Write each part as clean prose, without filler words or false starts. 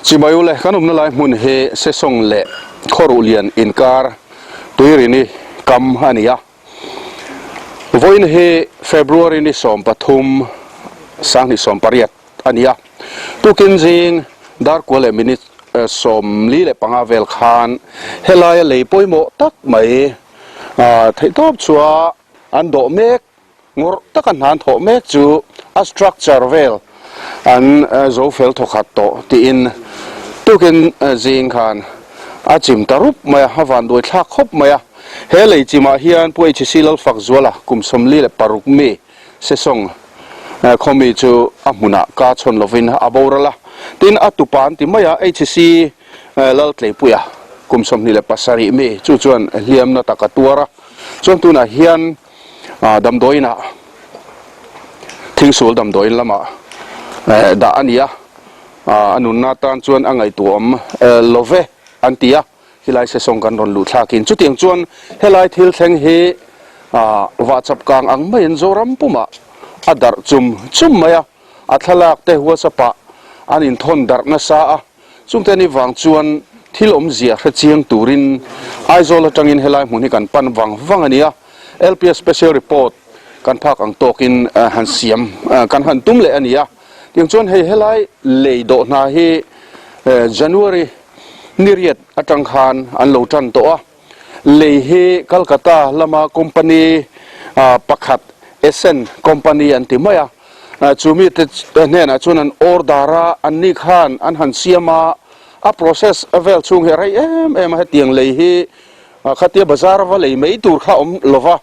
Chibai ule kan awmna lai hmun hi Sesawng leh Khawruhlian inkar Tuirini kam a ni a. Vawiin hi February ni 13, 2018 a ni a. Tukin zing darkua leh minute 45 vel khan helaia lei pawimawh tak mai theihtawp chua an dawh mek Ngawrh taka hnan thawh mek chu a structure vel an zo fel thawkhat tawh tiin tukin zing khan a chim ta rup mai a, a vanduai thlak khawp mai a. He lei chimah hian Pu HC Lalfakzuala kum 46 mi Sesawng khawmi chu a hmunah ka chhawn lovin a boral a, tin a tupa an ti mai a, HC Laltleipuia kum 27 mi chu chuan hliamna tak a tuar a, chuan tunah hian Damdawiin ah thingsual damdawiin lamah dah a ni a, a nunna atan chuan a ngaihtuahawm lo ve an ti a, helai sesawng kan rawn luh thlakin chutiang chuan helai thil thleng hi vahchap kang ang maiin Zoram pumah a darh chum chum mai a, a thlalak te WhatsApp ah an inthawn darh nasa a. Chungte ni vang chuan thil awmzia hre chiang turin Aizawl atangin helai hmun hi kan pan vang vang a ni a, LPS Special Report kan phak ang tawkin han siam kan han tum leh a ni a. Tiang chuan hei helai lei dawh hna hi January ni riat atang khan an lo tan tawh a, lei hi Calcutta lama company pakhat Essen Company an ti mai a, chu mite hnenah chuan an order a, an ni khan an han siam a, a process vel chhung hi a rei em em a, hetiang lei hi khatia bazar va lei mai tur kha awm lo va,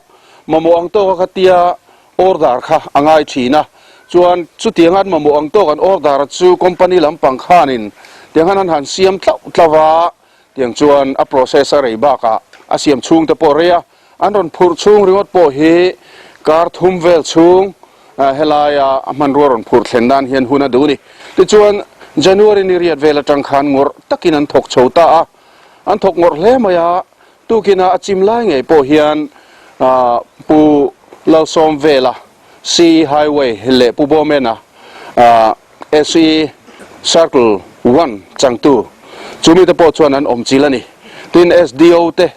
mamawh ang tawka khatia order kha a ngai thin a, chuan chutiang an mamawh ang tawk an order chu company lampang khanin tiang khan an han siam tlauh tlauh a. Tiang chuan a process a rei bakah a siam chhung te pawh a rei a, an rawn phurh chhung ringawt pawh hi kar thum vel chhung helaia a hmanrua rawn phurh thlen nan hian hun a duh a ni. Tichuan January ni riat vel atang khan ngawrh takin an thawk chho ta a, an thawk ngawrh hle mai a, tukina a chim lai ngei pawh hian Pu Lalsawmvela C Highway leh Pu Bawmena SE Circle One changtu chu mite pawh chuan an awm chilh a ni. Tin SDO te,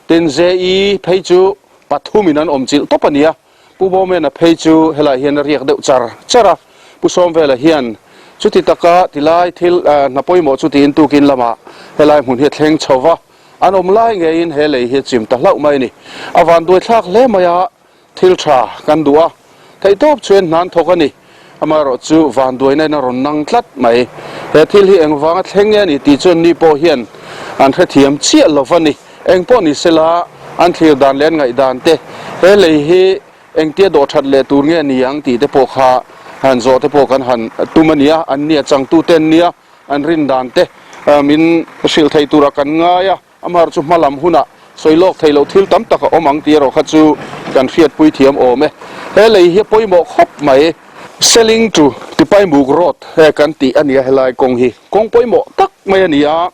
tin JE phei chu pathumin an awm chilh tawp a ni a. Pu Bawmena phei chu helai hian a riak deuh char char a. Pu Sawmvela hian chuti taka tilai thil hna pawimawh chu tiin tukin lamah helai hmun hi a thleng chho va, an awm lai ngeiin he lei hi a chim ta hlauh mai a ni. A vanduai thlak hle mai a. Thil tha kan duh a, theihtawp chuan hnan thawk a ni. Amaherawh chu vanduaina in a rawn nang tlat mai. He thil hi engvanga thleng nge a ni tih chuan ni pawh hian an hrethiam chiah lo va ni. Eng pawh ni sela an thlir dan leh an ngaihdan te, he lei hi engtia dawh that leh tur nge a ni ang tih te pawh kha han zawh te pawh kan han tum a ni a, an nia changtute an nia, an rin dan te min hrilh thei tura kan ngai a. Amar chu hmalam hunah sawi lawk thei loh thil tam tak a awm ang tih erawh kha chu kan hriatpui thiam awm e. He lei hi a pawimawh khawp mai. Selling to Tipaimuk Road he kan tih a ni a helai kawng hi kawng pawimawh tak mai a ni a.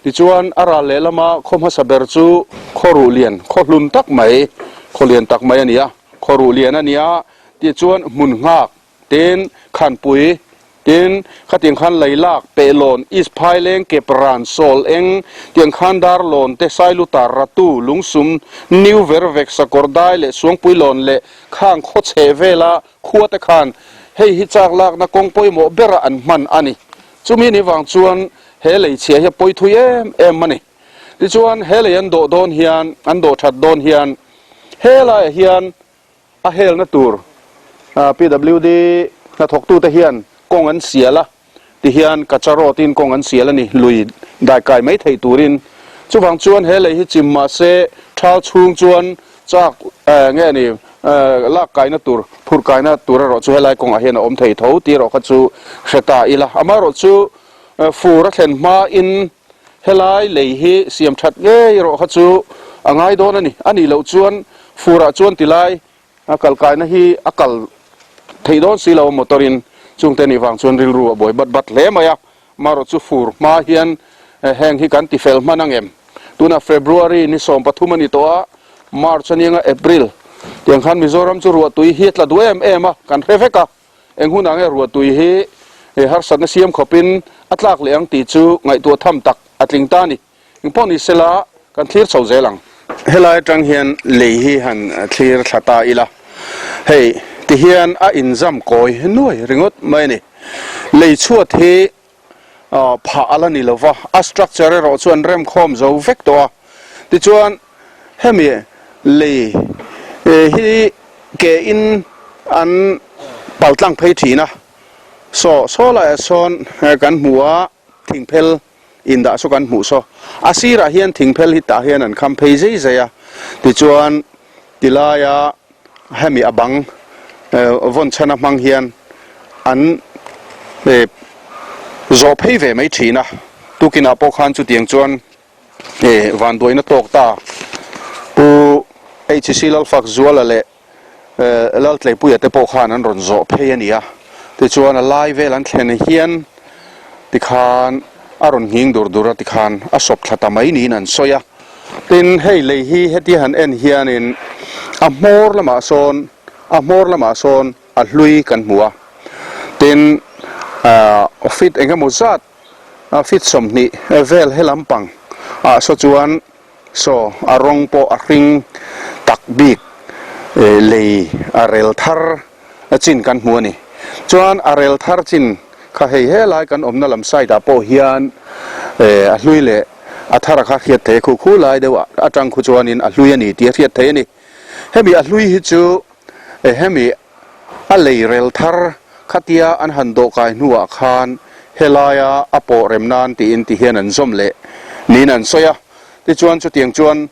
Tichuan a ral leh lama khaw hmasa ber chu khaw ruh lian, khaw hlun tak mai, khaw lian tak mai a ni a, khaw ruh lian a ni a. Tichuan hmun nghak Tin, Khanpui, tin, khatiang khan Leilak, Pehlawn, East Phaileng, Kepran, Sawl Eng, tiang khan Darlawn te, Sailutar, Ratu, Lungsum, New Vervek, Sakawrdai leh Suangpuilawn leh khang khaw chheh vela khua te khan hei hi chak lakna kawng pawimawh bera an hman a ni. Chumi ni vang chuan he lei chhia hi a pawi thui em em a ni. Tichuan, he lei an dawh dawn hian, an dawh that dawn hian he laiah hian A helna tur PWD hnathawktute hian kawng an sial a, tihian kacha road-in kawng an sial a ni, lui daikai mai theih turin. Chuvang chuan he lei hi chim mah se thal chhung chuan chak nge ni lak kaina tur, phurh kaina tur erawh chu helai kawngah hian a awm thei tho tih erawh kha chu hre ta ila. Amaherawhchu fur a thlen hmain Helai lei hi siam that ngei erawh kha chu a ngai dawn a ni. A nih loh chuan furah chuan tilai a kal kaina hi a kal theih dawn si lo a motor in chungte nih vang chuan rilru a buai bat bat hle mai a. Marawh chu fur hma hian heng hi kan ti fel hman ang em? Tunah February ni 13 a ni tawh a, March a nia nga April tiang khan Mizoram chu ruahtui hi a tla duh em em a, kan hre vek a. Eng hunah nge ruahtui hi harsatna siam khawpin a tlak leh ang tih chu ngaihtuah tham tak a tling ta a ni. Engpawh ni sela kan thlir chho zel ang. Helai atang hian lei hi han thlir thla ta ila, hei tihian a inzam kawi nuai ringawt mai a ni. Lei chhuat hi phah a la ni lo va, a structure erawh chu an remkhawm zo vek tawh a. Tichuan hemi lei hi ke in an paltlang phei thin a, saw saw laiah sawn kan hmu a, thingphel indah saw kan hmuh saw. A sirah hian thingphel hi tah hian an kham phei zai zai a, tichuan tilaia hemi a bang vawn chhan a hmang hian an zawh phei ve mai thin a, tukinah pawh khan chutiang chuan vanduaina tawk ta Pu HC Lalfakzuala leh Laltleipuia te pawh khan an rawn zawh phei a ni a, tichuan a lai vel an thlen hian tikhan a rawn nghing dur dur a tikhan a sawp thla ta mai niin an sawi a. Tin, hei lei hi hetia han en hianin a hmawr lamah sawn a hmawr lamah sawn a hlui kan hmu a, tin feet eng emaw zat feet 20 vel he lampang ah saw chuan Saw a rawng pawh a hring tak bik lei a rel thar chin kan hmu a ni. Chuan a rel thar chin kha hei helai kan awmna lam side ah pawh hian a hlui leh a thar a kha hriat thei a, khu khu lai deuh atang khu chuanin a hlui a ni tih a hriat thei a ni. Hemi a hlui hi chu hemi a lei rel thar khatia an han dawhkai hnuah khan helaia a pawh rem nan tiin ti hian an zawm leh niin an sawi a. Tichuan chutiang chuan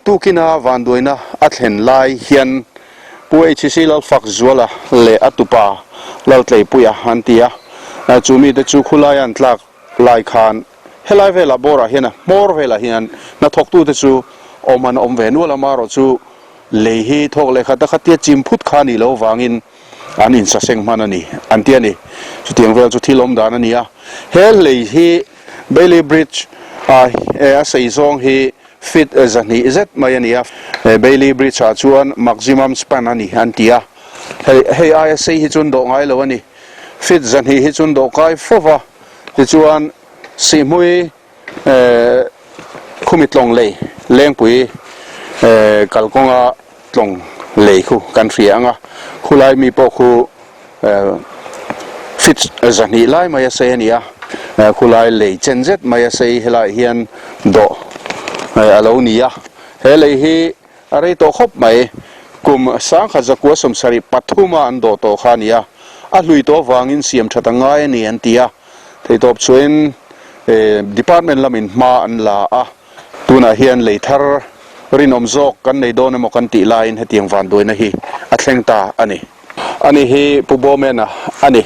Tukina vanduaina a thlen lai hian Pu HC Lalfakzuala leh a tupa Laltleipuia an ti a, chu mite chu khulaia an tlak lai khan helai velah bawrah hian a hmawr velah hian hnathawktute chu awm an awm ve nual a, marawh chu Lei hi thawk leh khat a khatia chim phut kha nih loh vangin an insaseng hman a ni, an ti a ni. Chutiang vel chu thil awm dan a ni a. He lei hi Bailey Bridge ah a sei zawng hi feet 200 zet mai a ni a. Bailey Bridge ah chuan maximum span a ni an ti a. Hei hei aia sei hi chuan dawh ngai lo a ni. Feet 200 hi chuan dawh kai fo va. Tichuan Sihhmui Khumi tlawng lei Lengpui kalkawnga tlawng lei khu kan hria ang a, khulai mi pawh khu feet 200 lai mai a sei a ni a, khulai lei chen zet mai a sei helaiah hian dawh a lo ni a, he lei hi a rei tawh khawp mai, kum 1973 a an dawh tawh kha a ni a, a hlui tawh avangin siam that a ngai a ni an ti a. Theitawp chuan department lamin hma an la a, tunah hian lei thar rinawm zawk kan nei dawn emaw kan tih laiin hetiang vanduaina hi a thleng ta a ni. Ani hi Pu Bowman-a a ni.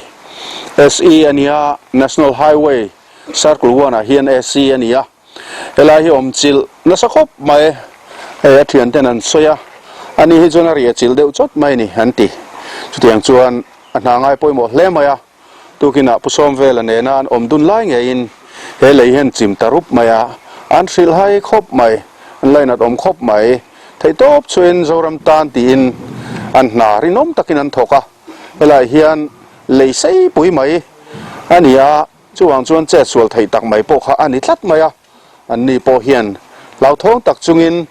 SE a nia, National Highway Circle One ah hian SE a ni a. Helai hi awm chilh nasa khawp mai, hei a thianten an sawi a, ani hi chuan a riah chilh deuh chawt mai a ni an ti. Chutiang chuan a hna ngai pawimawh hle mai a. Tukinah Pu Sawmvela nena an awm dun lai ngeiin he lei hian chim ta rup mai a, an hrilh hai khawp mai, an lainat awm khawp mai. Theihtawp chuin Zoram tan tiin an hna rinawm takin an thawk a, helaiah hian lei sei pui mai a ni a, chuvang chuan chetsual theih tak mai pawh kha a ni tlat mai a, anni pawh hian hlauthawng tak chungin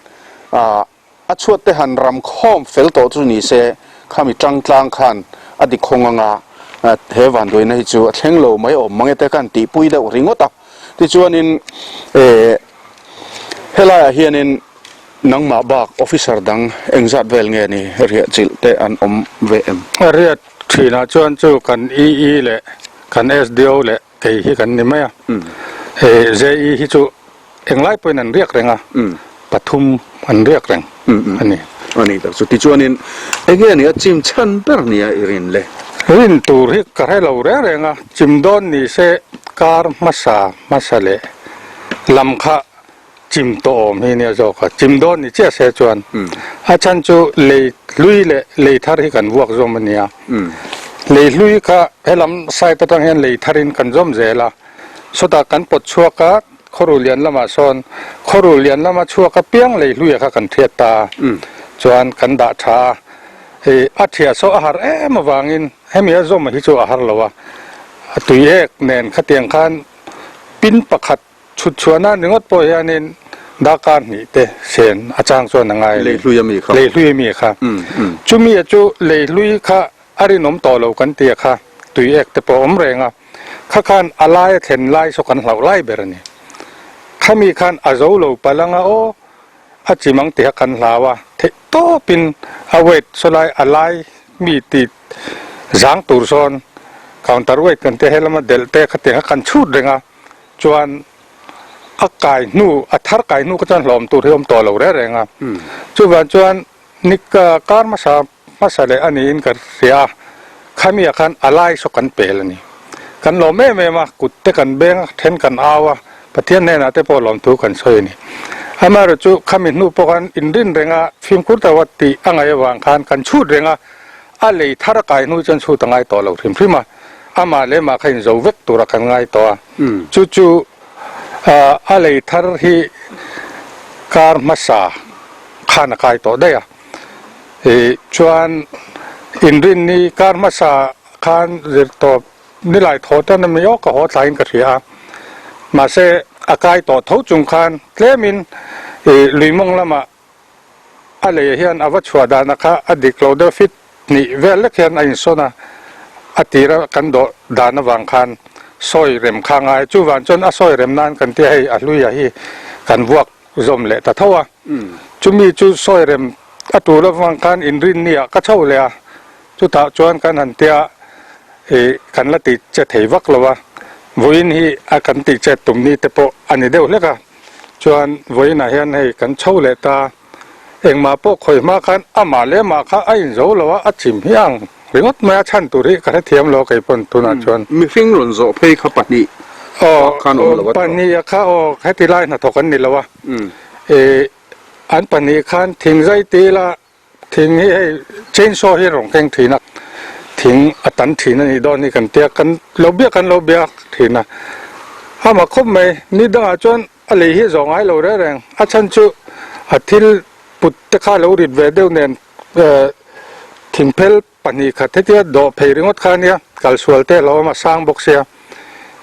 ah A chhuat te han ram khawm fel tawh chu ni se, khami tang tlang khan a dik khawng anga he vanduaina hi chu a thleng lo mai awm mang e te khan tihpui deuh ringawt a. Tichuanin helaiah hianin nangmah bak officer dang engzat vel nge ni riah chilh te an awm ve em? A riat thinah chuan chu kan EE leh kan SDO leh kei hi kan ni mai a. JE hi chu Englai pawhin an riak reng a, pathum an riak reng a ni. A ni tak chu. Tichuanin enge a nih a chim chhan ber nia i rin le? Rin tur hi ka hre lo reng reng a, chim dawn ni se kar hmasa hmasa leh lam kha chim tawh awm hi nia zawk a, chim dawn ni chiah se chuan a chhan chu lei hlui leh lei thar hi kan vuak zawm a nia. Lei hlui kha helam side atang hian lei tharin kan zawm zel a, sawtah kan pawt chhuak a, Khawru lian lamah sawn khawru lian lama chhuak apiang lei hluia kha kan thiat ta a, chuan kan dah tha a. Hei a thiah saw a har em avangin hemi a zawm hi chu a har lo a, A tui ek nen khatiang khan pin pakhat chhut chhuah nan ringawt pawh hianin darkar hnih te sen a chang chuan a ngai a ni. Leihlui a mi kha. Leihlui a mi kha. Chumi a chu leihlui kha a rinawm tawh lo kan tia kha tui ek te pawh a awm reng a. Kha khan a lai a thlen lai saw kan hlauh lai ber a ni. Khami khan a zo lo palh anga aw a chim ang tiha kan hlau a, theih tawpin a weight sawlai a lai mi ti zang tur sawn counter weight kan tia helama delh te khatiang kha kan chhut reng a, chuan a kai hnu a thar kai hnu kha chuan hlawm tur hi a awm tawh lo reng reng a, chuvang chuan ni kar hmasa hmasa leh a niin ka hria a, khamiah khan a lai saw kan pel a ni. Kan lawm em em a, kut te kan beng a, then kan au a, Pathian hnenah te pawh lawmthu kan sawi a ni. Amaherawhchu chu khami hnu pawh khan inrin reng a, fimkhur tak a tih a ngaih avang khan kan chhut reng a, a lei thar a kai hnu chuan chhut a ngai tawh lo hrim hrim a, amah leh mah kha inzo vek tura kan ngai tawh a. Chu chu a lei thar hi kar hmasa khan a kai tawh daih a. Ih chuan inrinni kar hmasa khan zirtawp nilai thaw tan a mi aw ka haw thlaiin ka hria a, mahse a kai tawh tho chung khan tlemin ih luimawng lamah a lei hian a va chhuah dana kha a dik lo deuh fit hnih vel lek hian a insawn a, a tira kan dawh dan avang khan sawi rem kha a ngai a, chuvang chuan a sawi rem nan kan tia hei a hluia hi kan vuak zawm leh ta tho a, chumi chu sawi rem a tul avang khan inrinni ah ka chho leh a, chutah chuan kan han tia ih kan la tih che thei vak lo a, vawiin hi a kan tih chet tum ni te pawh a ni deuh hlek a, chuan vawiin ah hian hei kan chho leh ta, engmah pawh khawi hma khan amah leh amah kha a inzo lo a, a chim hi ang ringawt mai a chhan tur hi ka hrethiam lo kei pawn tunah chuan. Mihring rawn zawh phei kha pahnih bak khan awm lo a tawh. Pahnih a kha aw heti lai hnathawk an ni lo a, ih an pahnih khan thing zai til a thing hi hei chain saw hi rawn keng thin a, thing a tan thin a nih dawn hi kan tia kan lo biak kan lo biak thin a, amah khawp mai ni dangah chuan a lei hi a zawh ngai lo reng reng a chhan chu a thil put te kha lo rit ve deuh nen thingphel pahnih khat hetia dawh phei ringawt kha ania kal sual te a lo awm a sang bawk sia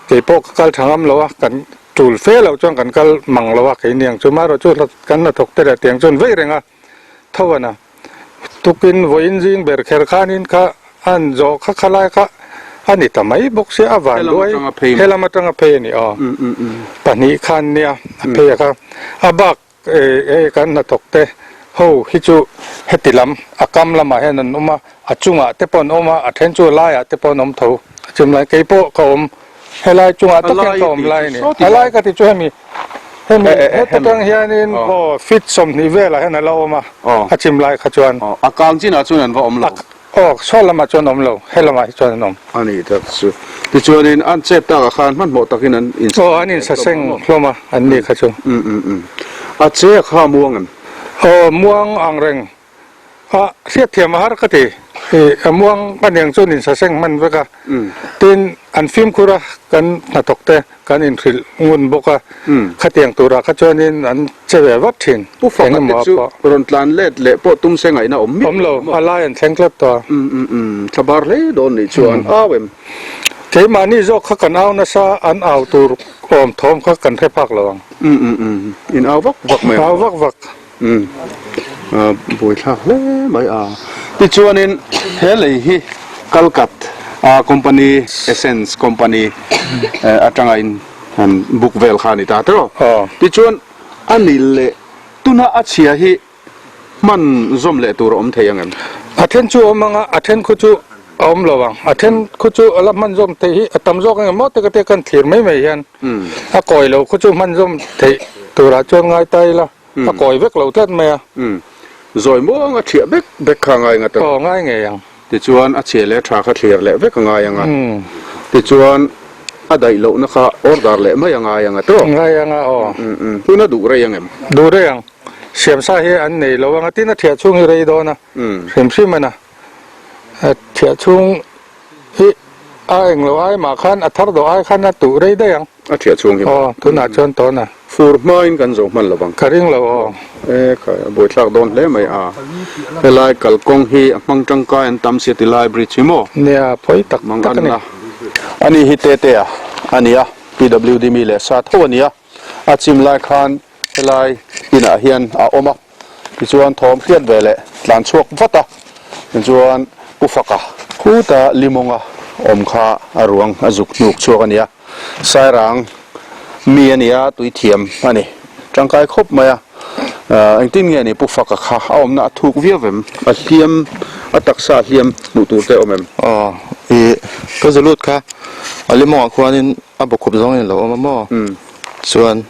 kei pawh ka kal tha ngam lo a kan tul fe loh chuan kan kal mang lo a keini ang chu marawh chu kan hnathawk te leh tiang chuan vei reng a tho a na tukin vawiin zing ber kher khanin kha an zawh kha khalai kha a ni ta mai bawk sia a van duai helam atanga phei a ni aw pahnih khan nia a phei a kha a bak Hei kan hnathawk te ho hi chu heti lam a kam lamah hian an awm a, a chungah te pawh an awm a, a then chu a laiah te pawh an awm tho. A chim lai kei pawh ka awm helai chungah tak hian ka awm lai a ni. A lai ka ti chu hemi hemi heta tang hianin aw feet 20 velah hian a la awm a, a chim lai kha chuan. A kang chinah chuan an va awm lo. Aw, saw lamah chuan awm lo, he lamah hi chuan an awm. A ni tak chu. Tichuanin an chet takah khan hmanhmawh takin an insaseng. Aw, an insaseng hlawm a, an ni kha chu. Um um um. A che a kha muang em? Aw, muang ang reng. A, hriatthiam a har ka ti. Ih, a muang a niang chuan insaseng hman vek a. Tin, an fimkhur a, kan hnathawk te kan inhrilh ngun bawk a, khatiang turah kha chuanin an che ve vat thin. Pu Faka te chu rawn tlan let leh pawh tum se ngaihna awm miah lo. Awm lo, a lai an thleng tlat tawh a. Um um um, thlabar hle dawn nih chu an au em? Keimahni zawk kha kan au nasa, an au tur awm thawm kha kan hre phak lo ang. Um um um, in au vak vak mai ang. Au vak vak. Umm buaithlak hle mai a. Tichuanin he lei hi Kalkat company Essence company atanga in han book vel kha a ni ta tawh. Tichuan a ni leh tuna a chhia hi hman zawm leh tur a awm thei ang em? A then chu a awm ang a, a then khu chu a awm lo ang. A then khu chu a la hman zawm theih hi a tam zawk ang em maw te ka tia kan thlir mai mai hian a kawi lo khu chu hman zawm theih turah chuan ngai ta ila. A kawi vek lo tlat mai a. Umm. Zawi muang a thiah vek vek kha a ngai ngat a. Aw, ngai ngei ang. Tichuan a chhia leh tha kha thlir leh vek a ngai ang a. Tichuan a daih lohna kha order leh mai a ngai ang a tawh. Ngai ang a, aw. Umm umm. Tuna duh rei ang em? Duh rei ang. Siamsa hi an nei lo ang a, tin a thiah chhung hi rei dawn a. Hrim hrim a na. A thiah chhung hi a eng lo ai mah khan a thar dawh ai khan a tuh rei daih ang. A thiah chhung hi maw? Aw, tunah chuan tawn a. Fur hmain kan zo hman lovang. Ka ring lo aw. E khai, a buaithlak dawn hle mai a. Helai kalkawng hi a hmang tangkai an tam sia tilai bridge hi maw? Nia, pawi tak tak a ni. Ani hi Tetea a ni a, PWD mi leh sa tho a ni a, a chim lai khan helai inah hian a awm a, tichuan thawm hriat ve leh tlan chhuak vat a, tichuan Pu Faka khuta Limawnga awm kha a ruang a zuk hnuk chhuak a ni a, Sairang mi a ni a, tui thiam a ni. Tangkai khawp mai a, engtin nge ni Pu Faka kha a awmna a thuk viau em? A hliam, a taksa a hliam hmuh tur te a awm em? Aw, i ka zalut kha a limawngah khuanin a bawkhup zawngin a lo awm a maw? Chuan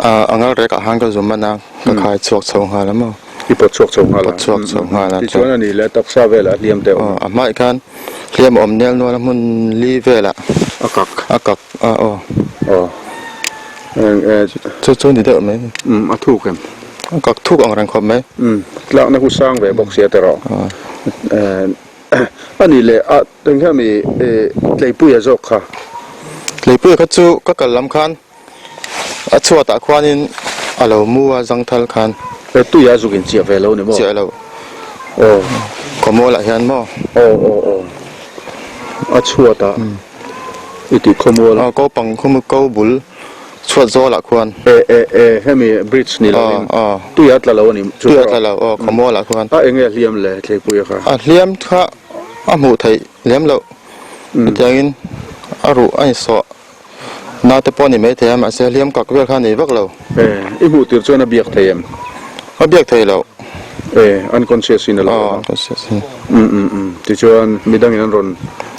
A ngal rekah khan ka zum a, ka khai chhuak chho nghal a maw? I pawt chhuak chho nghal a. Pawt chhuak chho nghal a. Tichuan a nih leh taksa velah hliam te a awm. A hmaih khan hliam a awm nel nual a hmun li velah. A kak. A kak a aw. Aw. Eng e. Chu chu ni deuh mai. Um a thuk em? A kak thuk ang reng khawp mai. Um tlakna hu sang ve bawk sia tawh rawh. A nih leh a eng hian mi Tleipuia zawk kha. Tleipuia kha chu ka kal lam khan a chhuatah khuanin a lo mu a zangthal khan. He tuia zuk in chiah ve lo ni maw? Chiah lo. Aw. Khawmualah hian maw? Aw aw aw. A chhuatah i tih khawmual. Aw ko pang khawmu ko bul. Chhuat zawlah khuan. E e e hemi bridge ni lo in tui a tla lo a ni chu. Tui a tla lo aw khawmual ah khuan. A enge a hliam le Thleipuia kha? A hliam kha a hmuh theih lem loh hetiangin a ruh a insawh na te pawh a ni maithei a mahse hliam kak vel kha a nei vak lo. E i hmuh tir chuan a biak thei em? A biak thei loh. E unconscious in a lo awm a. Aw unconscious in. Um um um tichuan midangin an rawn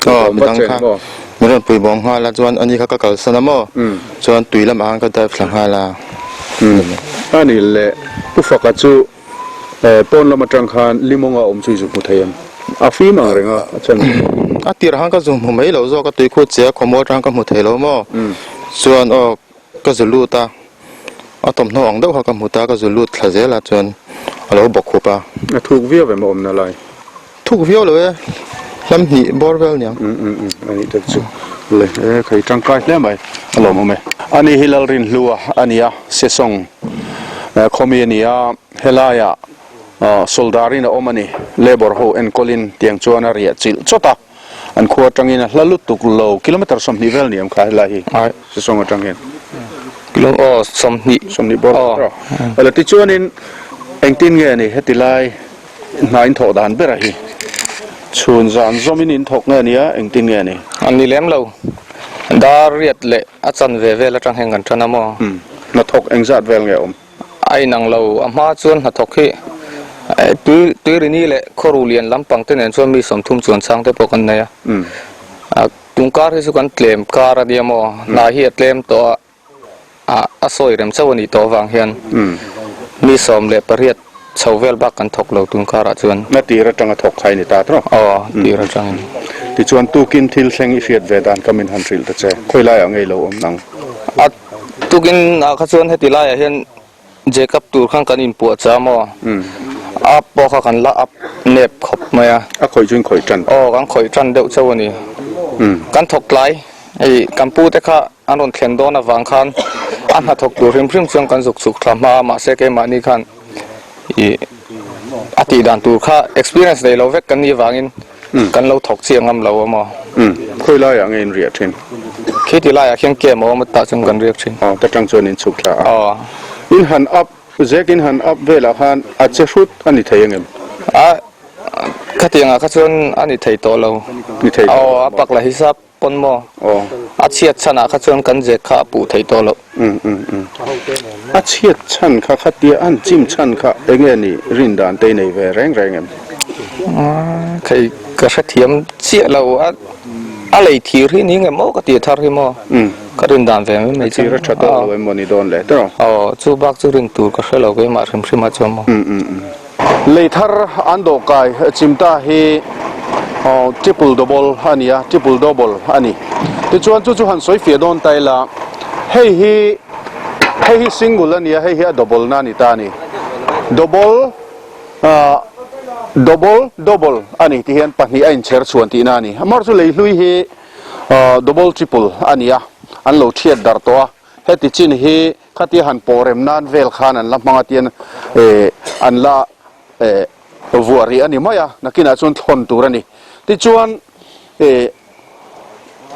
Aw midang kha. Min rawn pui bawng nghal a chuan ani kha ka kalsan a maw chuan tui lamah khan ka dive thla nghal a. A ni le Pu Faka chu pawn lam atang khan Limawnga awm chu i zu hmu thei em? A fim ang reng a a chan chu. A tirah khan ka zu hmu mai lo zawk a tui khu che a khawmual atang ka hmu thei lo maw chuan aw ka zu lut a a thawmhnaw ang deuh kha ka hmu ta ka zu lut thla zel a chuan a lo bawk khup a. A thuk viau em a awmna lai? Thuk viau lo e, hlam hnih bawr vel niang. Um um um a nih tak chu le e khai tangkai hle mai a lawmawm e. Ani hi Lalrinhlua a ni a, Sesawng khawmi a ni a, helaiah soldarin a awm a ni, labour ho enkawlin tiang chuan a riah chilh chawt a, an khua atangin a hla lutuk lo, kilometre 20 vel niang kha helai hi Sesawng atang hian. Kilo aw 20. 20 bawr vel tawh. Tichuanin engtin nge ni heti lai. Hna in thawh dan ber a hi. Chhun zan zawmin in thawk nge nia engtin nge ni? An ni lem lo. Dar riat leh a chan ve vel atang hian kan tan a maw? Umm. Hnathawk engzat vel nge awm? A inang lo. A hma chuan hnathawk hi tui tuirini leh khawru lian lampang te nen chuan mi 30 chuan chang te pawh kan nei a. Umm. Tungkar hi chu kan tlem kar a nia maw? Hna hi a tlem tawh a. A sawi rem chauh a nih tawh avang hian mi 18 chho vel bak kan thawk lo tun karah chuan. Na tir atanga thawk kha i ni ta tawh? Aw, tir atangin. Tichuan tukin thil thleng i hriat ve dan ka min han hrilh ta che. Khawi laiah ngei lo awm nang? A tukin ah kha chuan heti laiah hian Jacob tur khan kan inpuah cha maw? Up pawh kha kan la up nep khawp mai a. A khawih chu in khawih tan? Aw, kan khawih tan deuh chauh a ni. Kan thawk tlai. Hei kan pu te kha an rawn thlen dawn avang khan a hnathawk tur hrim hrim chuan kan zuk chhuk thla hma a, mahse keimahni khan ih a tih dan tur kha experience nei lo vek kan nih avangin kan lo thawk chiah ngam lo a maw. Khawi laiah nge in riah thin? Khi ti laiah khian camp a awm a tah chuan kan riak thin. Aw, ta tang chuan in chhuk thla a. Aw. In han up, zek in han up velah khan a che hrut a ni thei angem? A, khatiangah kha chuan a ni thei tawh lo. Ni thei tawh lo. Aw, a pak la hisap. Pawn maw? Aw. A chhiat chhanah kha chuan kan zek kha a puh thei tawh loh. Um um um. A chhiat chhan kha khatia an chim chhan kha enge ni rin dan te i nei ve reng reng em? Khei ka hrethiam chiah lo a, a lei thir hi ni nge maw ka ti thar hi maw? Um. Ka rin dan ve mai mai chuan. A thir a tha tawh lo em maw ni dawn le tawh? Aw, chu bak chu rin tur ka hre lo keimah hrim hrim ah chuan maw? Um um um. Lei thar an dawhkai chimta hi triple double a ni a, triple double a ni. Tichuan chu chu han sawi fiah dawn ta ila, hei hi hei hi single a ni a, hei hi a double na a ni ta a ni. Double ah double double a ni ti hian pahnih a inchher chhuan tihna a ni. Amaherawhchu chu lei hlui hi double triple a ni a, an lo thiat darh tawh a, heti chin hi Khatia han pawh rem nan vel khan an la hmang a tian eh an la eh vuah rih a ni mai a, nakinah chuan thlawn tur a ni. Tichuan eh.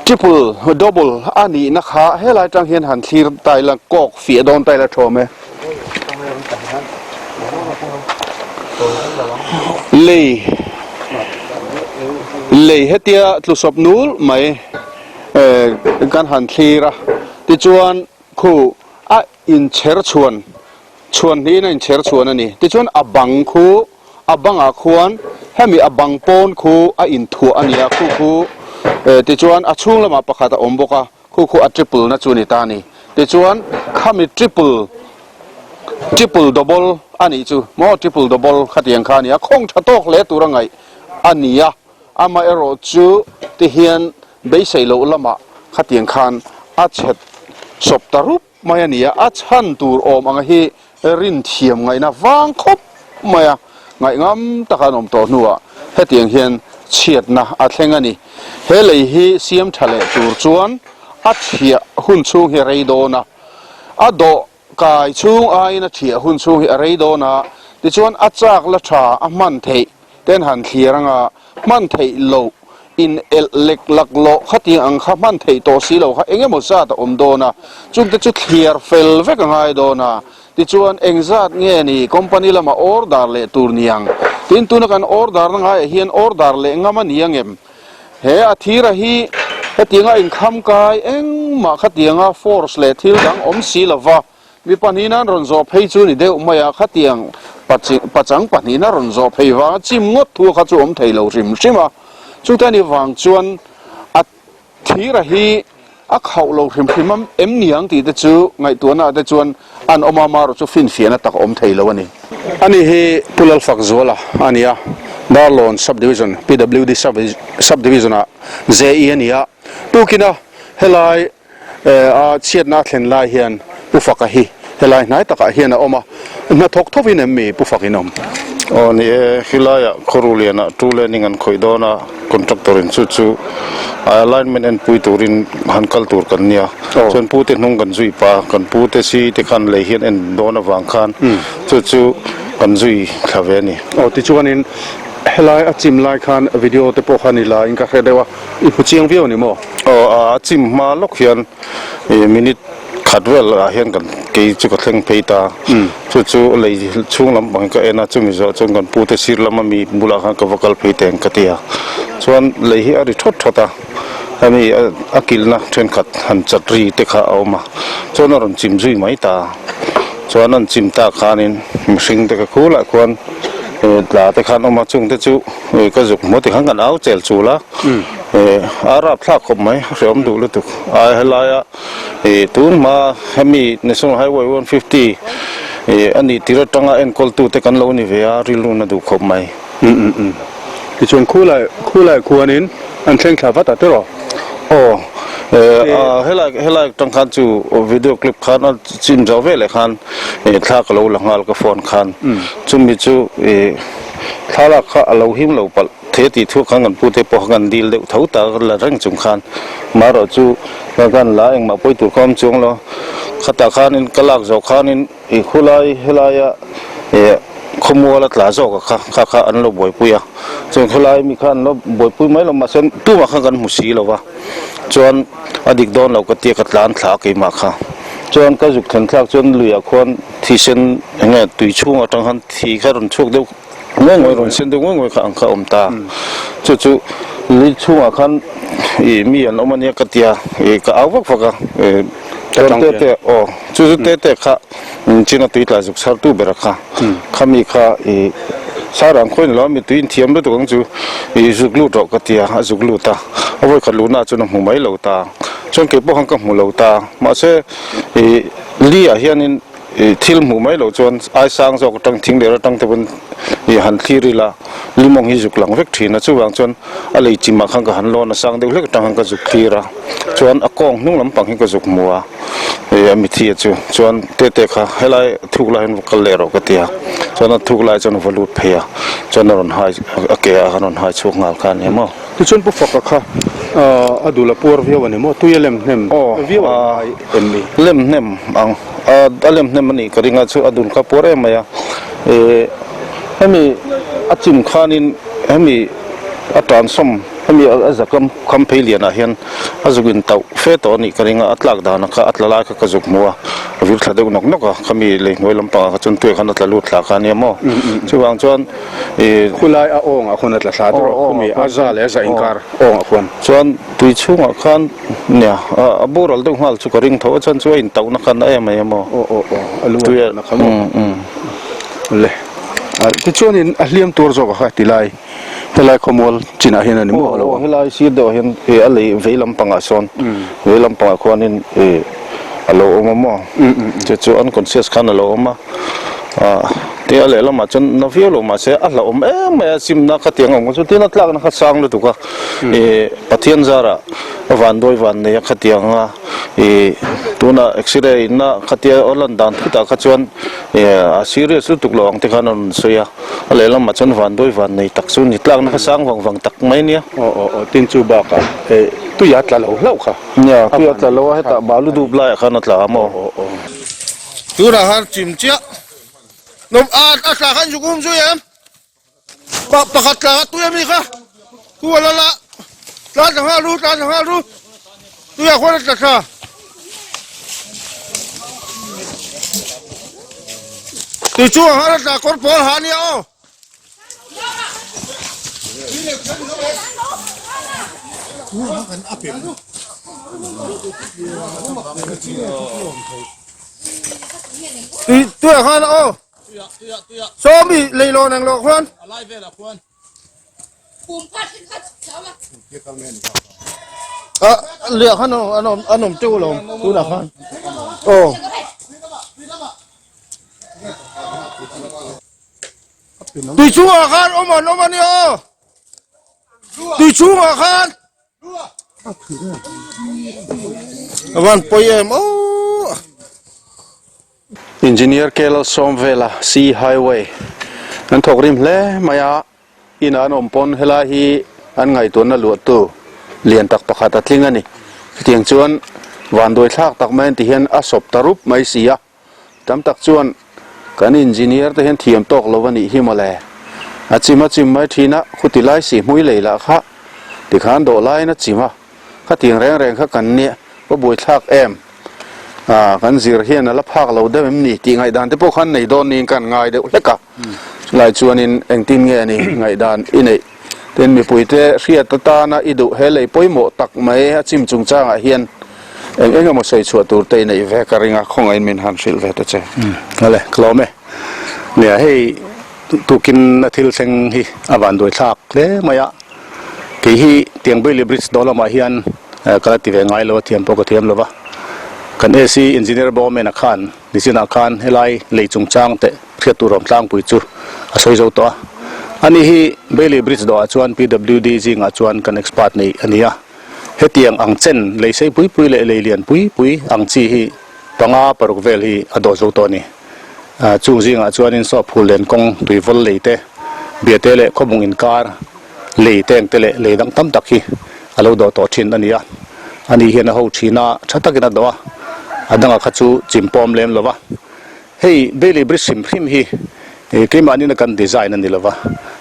Triple, double, a nihna kha helai tang hian han thlir ta ila kawk fiah dawn ta ila thawm e. Lei, lei hetia tlusawp nul mai kan han thlir a, tichuan khu a inchher chhuan, chhuan hnihin a inchher chhuan a ni. Tichuan a bang khu, a bangah khuan hemi a bang pawn khu a inthuah a ni a, khu khu tichuan a chhung lamah pakhat a awm bawk a, khu khu a triple na chu a ni ta a ni. Tichuan khami triple, triple double a nih chu maw, triple double khatiang kha a ni a, khawng tha tawk hle tur a ngaih a ni a, amaherawhchu tihian Beisei loh lamah khatiang khan a chhet sawp ta rup mai a ni a, a chhan tur awm anga hi rin thiam ngaihna vang khawp mai a, ngaihngam taka an awm tawh hnuah hetiang hian chhiatna a thleng a ni. He lei hi siam tha leh tur chuan a thiah hun chhung hi a rei dawn a, a dawh kai chhung aiin a thiah hun chhung hi a rei dawn a, tichuan a chak la tha a hman theih ten han thlir anga hman theih loh in elh lek lak lawh khatiang ang kha hman theih tawh si lo kha eng emaw zat a awm dawn a, chungte chu thliar fel vek a ngai dawn a, tichuan eng zat nge ni company lama order leh tur niang tin tuna kan order na ngaiah hian order leh ngam a ni ang em? He a thira hi hetianga inkham kai engmah khatianga force leh thil dang awm si lova Mi pahnihna an rawn zawh phei chu ni deuh mai a, khatiang pachang pahnihna rawn zawh phei vanga chim ngawt thu kha chu awm thei lo hrim hrim a. Chute ni vang chuan a thira hi a khauh lo hrim hrim a, em niang tih te chu ngaihtuahna ah te chuan an awm a, marawh chu finfiahna tak a awm thei lo a ni. Ani hi Pu Lalfakzuala a ni a, Darlawn Sub-Division, PWD Sub-Division ah JE a ni a, tukina helai A chhiatna a thlen lai hian Pu Faka hi helai hnai takah hian a awm a, hna thawk thovin em mi Pu Fak in awm? Aw ni e, helaiah Khawruhlianah two laning an khawih dawn a, contractor in chu chu a alignment enpui turin han kal tur kan nia, chuan Pu te hnung kan zui pah a, kan Pu te si te khan lei hian en dawn avang khan chu chu kan zui thla ve a ni. Aw tichuanin helai a chim lai khan video te pawh khan i la in ka hre deuh a. I hmu chiang viau a ni maw? Aw, a chim hma lawk hian minute khat vel ah hian kan kei chu ka thleng phei ta. Chu chu lei chhung lampang hi ka en a, chumi zawh chuan kan pute sir lama mi bulah khan ka va kal phei teng ka ti a. Chuan lei hi a ri thawt thawt a, hemi a kilhna thenkhat han chat ri te kha a awm a, chuan a rawn chim zui mai ta. Chuan an chim tak khanin mihring te ka khulah khuan tla te khan awm a, chungte chu. Ka zuk hmu tikhan kan au chel chul a, a rapthlak khawp mai, a hreawm duh lutuk. A helaia tun hma hemi National Highway 150 a nih tir atanga enkawltute kan lo ni ve a, rilru na duh khawp mai. Tichuan khulai khulai khuanin an thleng thla vat a tiraw? Aw, helai helai atang khan chu video clip khan a chin zo veleh khan thla ka lo la nghal ka phone khan, chumi chu. Thlalak kha a lo him lo palh the tih thu khan kan pute pawh kha kan dil deuh tho ta la reng chung khan marawh chu kan la engmah pawi tur kha awm chuang lo khatah khanin ka lak zawh khanin ih khulai helaia ih khawmual a tla zawk a kha kha kha an lo buaipui a chuan khulai mi kha an lo buaipui mai lo mahse tumah khan kan hmu si lo va chuan a dik dawn lo ka tia ka tlan thla a keimah kha chuan ka zuk thlen thlak chuan luiah khuan thisen eng nge tui chhung atang khan thi kha rawn chhuak deuh nguai nguai rawn sen deuh nguai nguai kha ang kha a awm ta chu chu lui chhungah khan ih mi an awm ania ka tia ih ka au vak vak a ih chuan te te aw chu chu te te kha china tui tla zuk chhar tu ber a kha khami kha ih sarang khawi ni lo a mi tui inthiam lutuk ang chu ih zuk lut rawh ka tia a zuk lut a a vawikhat luhna ah chuan a hmu mai lo ta chuan keipawh khan ka hmu lo ta mahse ih li ah hianin Ih thil hmuh mai loh chuan ai sang zawk atang thing leh atang te pawn ih han thlir ila limawng hi zuk lang vek thin a chuvang chuan a lei chimah khan ka han lawn a sang deuh hlek atang khan ka zuk thlir a chuan a kawng hnung lampang hi ka zuk hmu a ih a mithi a chu chuan te te kha helai thuk lai hian va kal leh rawh ka ti a chuan a thuk lai chuan a va lut phei a chuan a rawn hai a ke ah khan a rawn hai chhuak nghal kha a ni maw. Tichuan Pu Faka kha a dul a puar viau a ni maw? Tui a lem hnem viau a ni ngai em ni? Lem hnem ang, a lem hnem a nih ka ring a chu a dul kha puar em mai a. Hemi a chim khanin hemi a tansawm. Hemi a zakam kham phei lianah hian a zuk in tauh fe tawh a nih ka ring a, a tlak danah kha a tla lai kha ka zuk hmu a, a vir thla deuh nawk nawk a, khami lei hnuai lampangah kha chuan tuiah khan a tla lut thla kha a nia maw? Chuvang chuan ih. Khulai a awngah khuan a tla thla deuh a, khumi a za leh a za inkar awngah khuan. Chuan tui chhungah khan nia a boral deuh nghal chu ka ring tho a, chuan chu a intauhna khan a em mai a maw? Aw aw aw, a lu a tauhna kha maw? Le, tichuanin a hliam tur zawk a kha ti lai. Helai khawmual chinah hian a ni maw alo? Aw helai sir deuhah hian ih a lei vei lampangah sawn vei lampangah khuanin ih a lo awm a maw? Chu chu unconscious khan a lo awm a ah tin a lehlamah chuan na viau lo mahse a hlauhawm em mai a chimna khatiang a awm kha chu tin a tlakna kha sang lutuk a ih Pathian zarah a vanduai van nei a khatiang a ih tunah x-ray inna khatia a lan dan thutah kha chuan ih a serious lutuk lo ang te khan a rawn sawi a. A lehlamah chuan vanduai van nei tak chu ni tlakna kha sang vang vang tak mai nia. Aw aw aw tin chu bakah eh tui a tla lo hlauh kha. Nia tui a tla lo a hetah balu dup laiah khan a tla a maw. Aw aw. Tunah khan chim chiah nawm a a tla khan zuk um zui em pa pakhat tla kha tui ami kha khu a la la tlan ta nghal ru tlan ta nghal ru tuiah khuan a tla thla. Tui chungah khan a tla kawr pawl ha ania aw. Tui tuiah khan aw. Sawmi leilawn ang lo khuan. Liah khan an awm an awm teuh alawm tunah khan aw. Tui chungah khan awm an awm a nia aw. Tui chungah khan. A van pawi em aw. Engineer KL Sawmvela Sea Highway an thawk rim hle mai a, inah an awm pawn helai hi an ngaihtuahna luahtu lian tak pakhat a tling a ni. Chutiang chuan vanduai thlak tak mai an ti hian a sawp ta rup mai si a, tam tak chuan kan engineer te hian thiam tawk lo a nih hi mawle. A chim a chim mai thin a, khuti lai si hmui lei lah kha tikhan dawh laiin a chim a. Khatiang reng reng kha kan nia, va buaithlak em? Ah, kan zir hian a la phak lo deuh em ni tih ngaihdan te pawh khan nei dawn niin kan ngai deuh hlek a. Chulai chuanin engtin nge ni ngaihdan i neih? Tin, mipuite hriat atana i duh he lei pawimawh tak mai a chim chungchangah hian eng eng emaw sawi chhuah tur te i neih ve ka ring a, khawngaihin min han hrilh ve ta che. Awle, ka lawm e. Nia, hei tukin a thil thleng hi a vanduaithlak hle mai a. Kei hi Tiangbaili Bridge dawh lamah hian ka la ti ve ngai lo a, thiam pawh ka thiam lo va. Kan AC Engineer Bawmena khan nichinah khan helai lei chungchang teh hriat tur awm tlangpui chu a sawi zo tawh a. Ani hi Bailey Bridge dawhah chuan PWD zingah chuan kan expert neih a ni a. Hetiang ang chen lei sei pui pui leh lei lian pui pui ang chi hi panga paruk vel hi a dawh zo tawh a ni. Chung zingah chuanin Sawphul len kawng tuivawl lei te, Biate leh Khawbung inkar lei teng te leh lei dang tam tak hi a lo dawh tawh thin a ni a. Ani hian a ho thin a, tha takin a dawh a, a dangah kha chu chim pawm lem lo va. Hei Bailey Bridge hrim hrim hi keimahni kan design a ni lo va,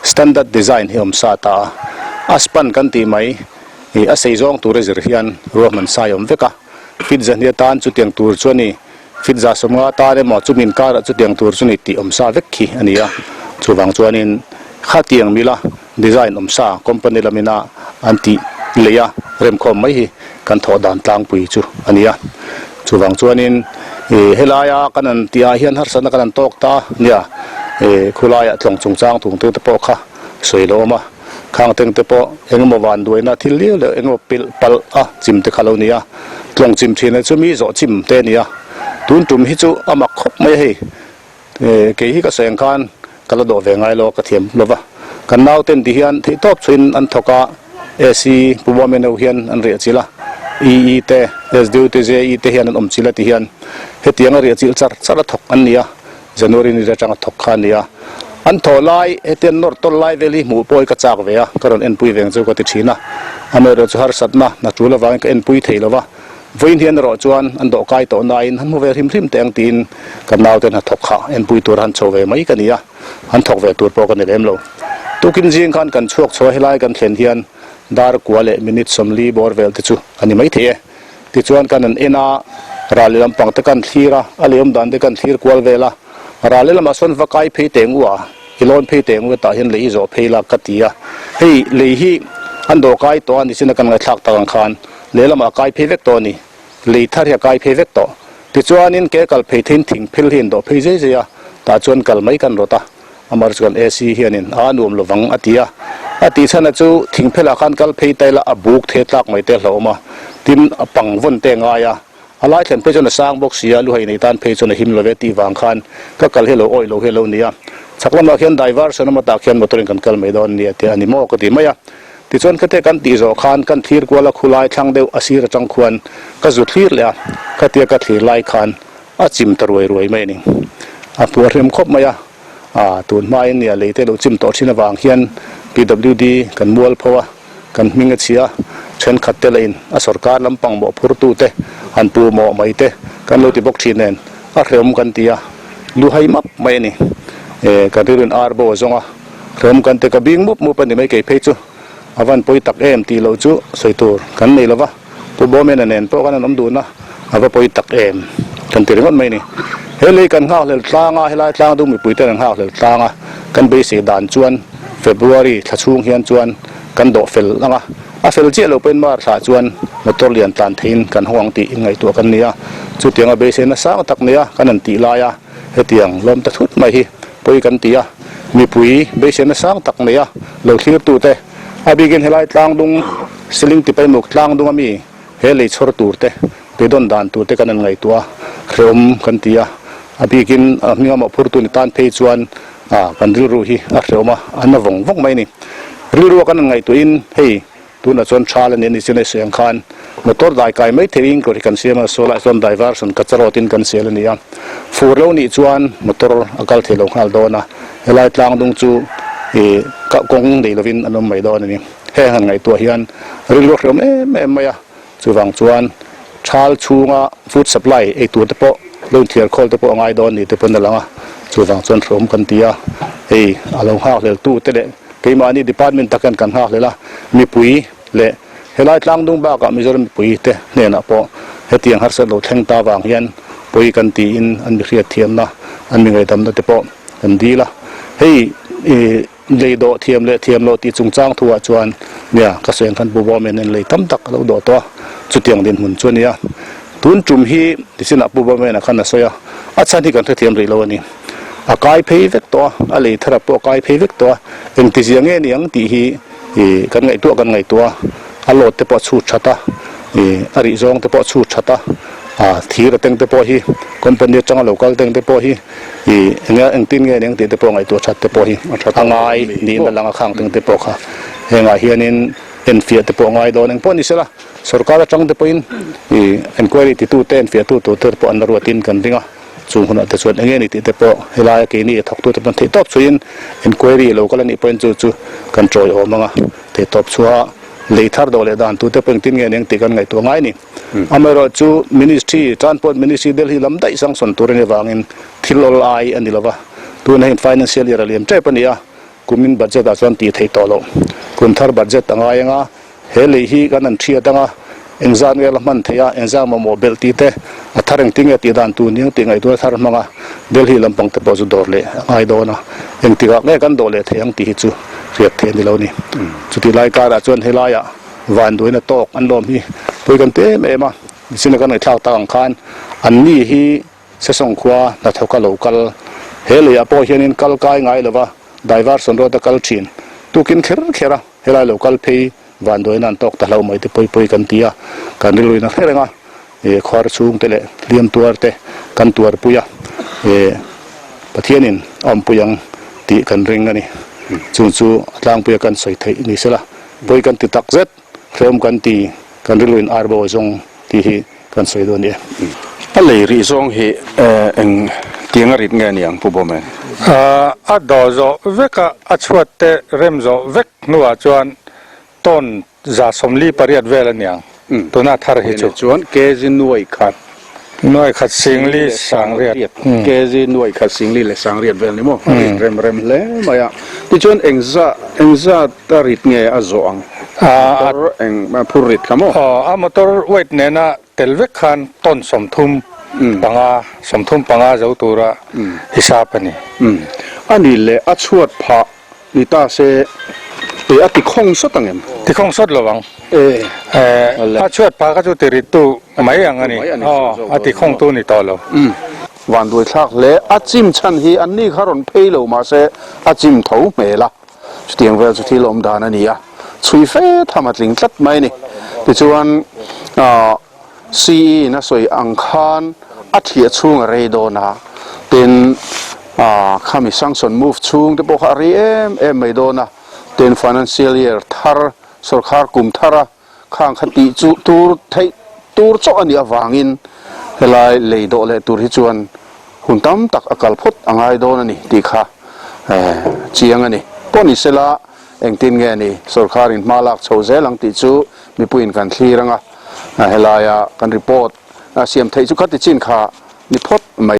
standard design hi awm sa ta a, a span kan tih mai a sei zawng tur a zir hian ruahman sai a awm vek a, fit zahni atan chutiang tur chu a ni. Fit za sawmnga atan emaw chu min karah chutiang tur chu ni tih awmsa vek khi a ni a, chuvang chuanin khatiang mila design awmsa company lamina an tih lei a remkhawm mai hi kan thawh dan tlangpui chu a ni a. Chuvang chuanin ih helaia kan han tih ah hian harsatna kan han tawk ta nia, ih khulaiah tlawng chungchang thungtu te pawh kha sawi lo awm a. Khang teng te pawh eng emaw van duaina thil liau leh eng emaw pilh palh a chim te kha lo ni a, tlawng chim thin chu mi zawh chim te a ni a, tun tum hi chu a mak khawp mai a hei, kei hi ka sawi ang khan ka la dawh ve ngai lo a ka thiam lo va, kan nau ten ti hian theihtawp chhuin an thawk a, AC Pu Buameno hian an riah chilh a, EE te, SDU te, JE te hian an awm chilh a ti hian hetiang a riah chilh char char a thawk an ni a. January ni atanga thawk kha a ni a, an thawh lai hetiang nawr tawl lai vel hi hmuh pawh hi ka chak ve a, ka rawn enpui veng chu ka ti thin a, amaherawh chu harsatna hna tul avangin ka enpui thei lo va, vawiin hian erawh chuan an dawh kai tawh nain han hmu ve hrim hrim teh ang tiin ka naute hna thawk kha enpui tura han chho ve mai ka ni a, han thawk ve tur pawh ka ni lem lo. Tukin zing khan kan chhuak chho a, helai kan thlen hian. Dar kua leh minute 40 bawr vel te chu a ni maithei e. Tichuan kan han en a, ral leh lampang te kan thlir a, a lei awm dan te kan thlir kual vel a. Ral leh lamah sawn va kai phei teng u a, i lawn phei teng u a tah hian lei hi zawh phei la ka ti a. Hei lei hi an dawh kai tawh a nichin a kan ngaihthlak tak ang khan lehlamah a kai phei vek tawh a ni. Lei thar hi a kai phei vek tawh. Tichuanin ke kal phei theiin thing phel hi an dawh phei zai zai a, tah chuan kal mai kan rawt a. Amar chuan AC hianin a nuam lovang a ti a. A tih chhan a chu thing phelah khan kal phei ta ila a buk the tlak mai te hlauhawm a, tin a pang vawn te ngai a. A lai thlen phei chuan a sang bawk si a, luhai nei tan phei chuan a him lo ve tih vang khan ka kal hi lo awih lo hi a lo ni a. Chhak lamah khian diversion awm atah khian motor in kan kal mai dawn a ni a tia a ni maw ka ti mai a. Tichuan khate kan tih zawh khan kan thlir kual a khulai thlang deuh a sir atang khuan ka zu thlir leh a, khatia ka thlir lai khan a chim ta ruai ruai mai a ni. A puar hrem khawp mai a, a tun hmain nia lei te lo chim tawh thin avang hian PWD kan mual pho a, kan hming a chhia, thenkhat te lahin a sorkar lampang mawhphurtu te han pu mawh mai te kan lo ti bawk thin nen a hrehawm kan ti a, lu hai map mai a ni. E, kan rilruin ar bo a zawng a, hrehawm kan ti ka bing mup mup a ni mai kei phei chu a van pawi tak em tih loh chu sawi tur kan nei lo va. Pu Bawmena nen pawh khan an awm dun a, a va pawi tak em kan ti ringawt mai a ni. He lei kan nghakhlel tlang a, helai tlang dung mipui ten an nghakhlel tlang a, kan beisei dan chuan February thla chhung hian chuan kan dawh fel ang a, a fel chiah lo pawhin March ah chuan motor lian tlan theiin kan hawng ang tih inngaihtuah kan ni a, chutianga beiseina sang tak nei a kan han tih lai a, hetiang lawm ta thut mai hi pawi kan ti a, mipui beiseina sang tak nei a lo thlirtute a bikin helai tlang dung Siling tipaimuk tlang dung ami he lei chhawr tur te, beidawn dan tur te kan han ngaihtuah a, hrehawm kan ti a, a bikin a hminga mawhphurtu ni tan phei chuan kan rilru hi a hrehawm a, a na vawng vawng mai a ni. Rilru a kan han ngaihtuahin hei tunah chuan thal a ni a ni chin a sawi ang khan motor dai kai mai theihin kawr hi kan siam a, saw lai chuan diversion kacharawt in kan sel a ni a, fur lo nih chuan motor a kal thei lo nghal dawn a, helai tlang dung chu ih kawng nei lovin an awm mai dawn a ni. Heng han ngaihtuah hian rilru a hreawm em em mai a, chuvang chuan thal chhunga food supply ei tur te pawh lo inthiar khawl te pawh a ngai dawn ni te pawn a lang a, chuvang chuan hreawm kan ti a, hei a lo nghakhlel tu te leh keimahni department tak hian kan nghakhlel a, mipui leh helai tlangdung bakah Mizoram mipui te hnenah pawh hetiang harsat lo thleng ta vang hian pawi kan tiin an mi hriatthiamna an mi ngaihdamna te pawh kan dil a, hei ih. Lei dawh thiam leh thiam loh tih chungchang thuah chuan nia ka sawi ang khan Pu Bawmen hian lei tam tak a lo dawh tawh a, chutiang dinhmun chu a ni a. Tun tum hi nichinah Pu Bawmena khan a sawi a, a chhan hi kan hrethiam rih lo a ni. A kai phei vek tawh a, a lei thara pawh a kai phei vek tawh a, engtizia nge ni ang tih hi ih kan ngaihtuah kan ngaihtuah a, a load te pawh a chhut that a, ih a rih zawng te pawh a chhut that a, ah thir a teng te pawh hi company atanga lo kal teng te pawh hi Ih, enge engtin nge eng tih te pawh ngaihtuah that te pawh hi a ngai niin a lang a khang teng te pawh kha hengah hianin enfiah te pawh a ngai dawn engpawh ni sela sorkar atang te pawhin ih enquiry titu te enfiah tu tur te pawh an la ruatin kan ring a chung hunah te chuan enge ni tih te pawh helaia keini thawktu te pawn theihtawp chhuihin enquiry lo kal a nih pawhin chu chu kan tawiawm ang a theihtawp chhuaha lei thar dawh leh dan tute pawh engtin nge ni ang tih kan ngaihtuah ngai a ni. Amaherawh chu Ministry, Transport Ministry Delhi lam daih sanction tur a nih avangin thil awl ai a ni lova, tuna hian Financial Year a liam tep a ni a, kumin budget ah chuan tih theih tawh loh. Kum thar budget a ngai anga he lei hi kan han thiat anga engzat nge la hman theih a, engzat mamawh belh tih te, a thar engtin nge tih dan tur ning tih ngaihtuah thar hmanga Delhi lampang te pawh chu dawr leh a ngai dawn a, engtikah nge kan dawh leh theih ang tih hi chu hriat theih a ni lo a ni. Chutih lai karah chuan helaiah. Vanduaina tawk an lawm hi pawi kan ti em em a, nichin a kan ngaihthlak tak ang khan an ni hi Sesawng khua hnathawk a lo kal he leiah pawh hianin kal kai ngai lova diversion road a kal thin tukin kher kher a helai lo kal phei vanduaina an tawk ta hlo mai te pawi pawi kan ti a kan rilruin a hre reng a e khuar chhung te leh hliam tuar te kan tuarpui a e Pathianin a awmpui ang tih kan ring a ni chung chu a tlangpuia kan sawi theih ni sela. Pawi kan ti tak zet, hrehawm kan ti, kan rilruin ar bo a zawng tih hi kan sawi dawn e. A lei rih zawng hi eng tiang a rit nge ni ang Pu Bawmen? A dawh zawh vek a, a chhuat te rem zawh vek hnuah chuan tawn 48 vel a niang tuna thar hi chu. Chuan kg nuai khat. Nuai khat singli sangriat. Kg nuai khat singli leh sangriat vel ni maw? A rit rem rem hle mai a. Tichuan engzat engzat a rit nge a zawh ang? Motor eng phur rit kha maw? Aw, a motor weight nena tel vek khan ton 35, 35 zo tura hisap a ni. A nih leh a chhuat phah ni ta se e a ti khawng sawt ang em? Ti khawng sawt lo ang. A chhuat phah kha chu ti rittu mai ang a ni. Aw, a ti khawngtu ni tawh lo. Vanduai thlak hle. A chim chhan hi anni kha rawn phei lo mahse a chim tho hmel a. Chutiang vel chu thil awm dan a ni a, chhui fe tham a tling tlat mai a ni. Tichuan CE in a sawi ang khan a thiah chhung a rei dawn a, tin khami sanction move chhung te pawh kha a rei em em mai dawn a, tin financial year thar sorkar kum thar a khang kha tih chu tur theih tur chauh a nih avangin helai lei dawh leh tur hi chuan hun tam tak a kal phawt a ngai dawn a ni tih kha chiang a ni. Pawh ni sela engtin nge ni sorkharin hma lak chho zel ang tih chu mipuiin kan thlir ang a, helaia kan report siam theih chu khati chin kha ni phawt mai.